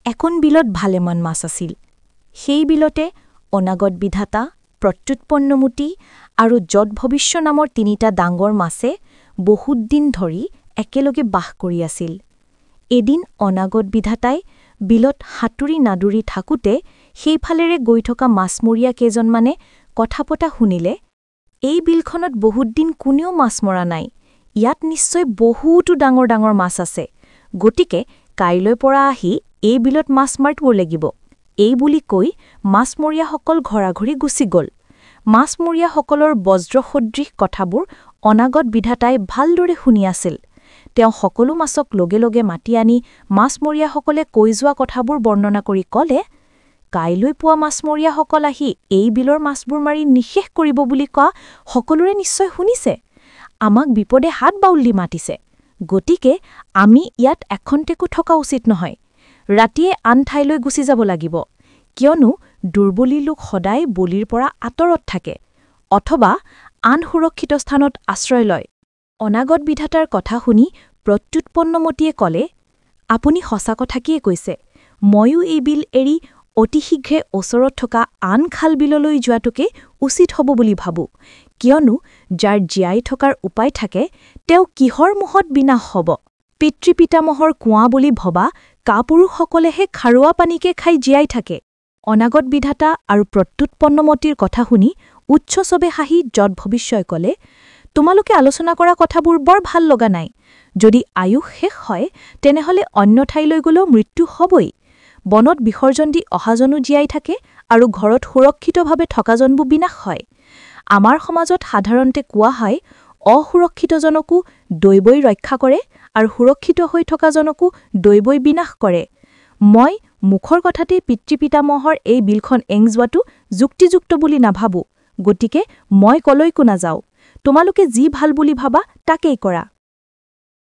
এখন বিলত ভালেমান মাছ আছিল। সেই বিলতে অনাগত বিধাতা, প্ৰত্যুৎপন্নমতি আৰু যৎভৱিষ্য নামৰ তিনিটা ডাঙৰ মাছে বহুত দিন ধৰি একেলগে বাস কৰি আছিল। এদিন অনাগত বিধাতাই বিলত সাঁতুৰি নাদুৰি থাকোঁতে সেইফালেৰে গৈ থকা মাছমৰীয়া কেইজনমানে কথা পতা শুনিলে, এই বিলখনত বহুত দিন কোনেও মাছ মৰা নাই, ইয়াত নিশ্চয় বহুতো ডাঙৰ ডাঙৰ মাছ আছে, গতিকে কাইলৈৰ পৰা আহি এই বিলত মাছ মাৰিব লাগিব। এই বুলি কৈ মাছমৰীয়াসকল ঘৰাঘৰি গুচি গ'ল। মাছমৰীয়াসকলৰ বজ্ৰসদৃশ কথাবোৰ অনাগত বিধাতাই ভালদৰে শুনি আছিল। তেওঁ সকলো মাছক লগে লগে মাতি আনি মাছমৰীয়াসকলে কৈ যোৱা কথাবোৰ বৰ্ণনা কৰি ক'লে, কাইলৈ পুৱা মাছমৰীয়াসকল আহি এই বিলৰ মাছবোৰ মাৰি নিঃশেষ কৰিব বুলি কোৱা সকলোৰে নিশ্চয় শুনিছে। আমাক বিপদে হাত বাউল দি মাতিছে, গতিকে আমি ইয়াত এখন্তেকো থকা উচিত নহয়। ৰাতিয়ে আন ঠাইলৈ গুচি যাব লাগিব, কিয়নো দুৰ্বলী লোক সদায় বলিৰ পৰা আঁতৰত থাকে অথবা আন সুৰক্ষিত স্থানত আশ্ৰয় লয়। অনাগত বিধাতাৰ কথা শুনি প্ৰত্যুৎপন্নমতিয়ে ক'লে, আপুনি সঁচা কথাকেই কৈছে। ময়ো এই বিল এৰি অতি শীঘ্ৰে ওচৰত থকা আন খাল বিললৈ যোৱাটোকে উচিত হ'ব বুলি ভাবোঁ, কিয়নো যাৰ জীয়াই থকাৰ উপায় থাকে তেওঁ কিহৰ মোহত বিনাশ হ'ব? পিতৃপিতামহৰ কুঁৱা বুলি ভবা কাপুৰুষসকলেহে খাৰুৱা পানীকে খাই জীয়াই থাকে। অনাগত বিধাতা আৰু প্ৰত্যুৎপন্নমতিৰ কথা শুনি উচ্চস্বৰে হাঁহি যৎভৱিষ্যই ক'লে, তোমালোকে আলোচনা কৰা কথাবোৰ বৰ ভাল লগা নাই। যদি আয়ুস শেষ হয় তেনেহ'লে অন্য ঠাইলৈ গ'লেও মৃত্যু হ'বই। বনত বিসৰ্জন দি অহাজনো জীয়াই থাকে আৰু ঘৰত সুৰক্ষিতভাৱে থকাজনবোৰ বিনাশ হয়। আমাৰ সমাজত সাধাৰণতে কোৱা হয়, অসুৰক্ষিতজনকো দৈৱই ৰক্ষা কৰে আৰু সুৰক্ষিত হৈ থকাজনকো দৈৱই বিনাশ কৰে। মই মুখৰ কথাতেই পিতৃপিতামহৰ এই বিলখন এং যোৱাটো যুক্তিযুক্ত বুলি নাভাবোঁ, গতিকে মই কলৈকো নাযাওঁ। তোমালোকে যি ভাল বুলি ভাবা তাকেই কৰা।